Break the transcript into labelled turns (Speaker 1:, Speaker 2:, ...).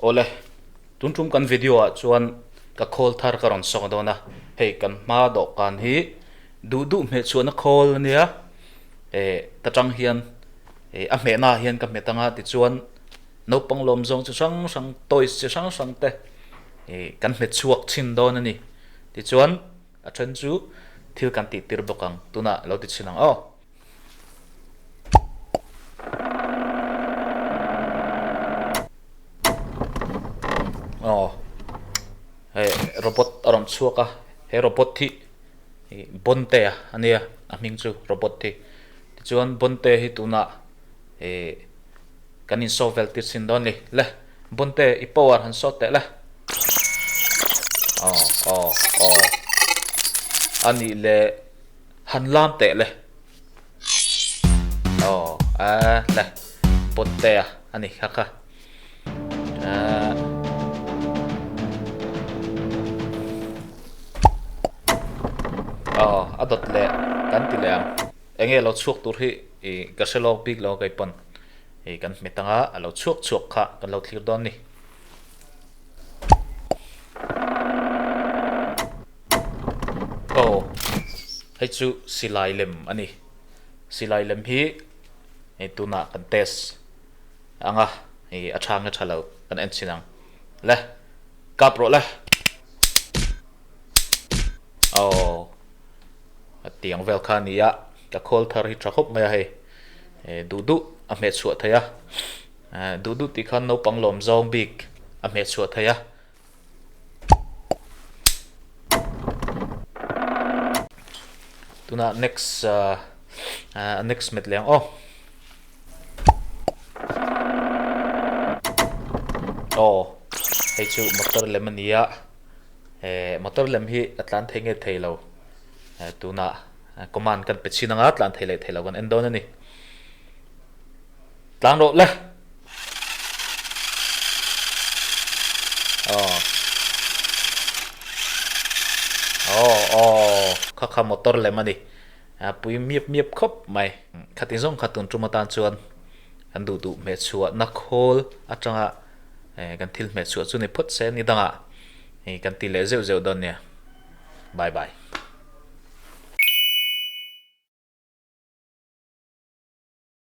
Speaker 1: Awle, tun tum kan video ah chuan ka khawl thar ka rawn sawk dawn a, hei kan hma dawhkan hi duh duh hmeh chhuahna khawl a nia, eh ta tang hian eh a hmehna ah hian ka hmet anga tichuan naupang lawm zawng chi hrang hrang toys chi hrang hrang te eh kan hmet chhuak thin dawn a ni, tichuan a then chu thil kan tih tir bawk ang tunah lo ti chhin ang aw. Aw hei robot a rawn chhuak a he robot hi ih Bonte a nia a hming chu robot hi tichuan Bonte hi tunah ih kan in show vel tir chhin dawn a ni le Bonte i power han sawt teh le aw aw aw a nih leh. Han lam teh le. Aw a le Pontea a ni kha kha. Aw a dawt leh kan ti leh ang. Enge lo chhuak tur hi i ka hre lawk bik lo kei pawn i kan hmet anga a lo chhuak chhuak kha kan lo thlir dawn ni. Aw, hei chu silai lem a ni. Silai lem hi hei tunah kan test ang a, hei a tha nge tha lo kan en chhin ang. Le, kap rawh le. Aw, a tiang vel kha a ni a, ka khawl thar hi tha khawp mai a hei. Duh duh a hmeh chhuah thei a, duh duh tih khan naupang lawm zawng bik a hmeh chhuah thei a. Tunah next ah next met leh ang aw. Aw hei chu motor lem a ni a eh motor lem hi a tlan thei nge thei lo eh tunah command kan pe chhin anga tlan thei leh thei lo kan en dawn a ni. Tlang rawh le. Aw. Aw aw kha kha motor lem a ni. A pui miap miap khawp mai. Khatin zawng kha tun tum atan chuan kan duh duh hmehchhuahna khawl atanga kan thil hmehchhuah chu ni phawt se ni dangah kan ti leh zeuh zeuh dawn nia. Bye bye.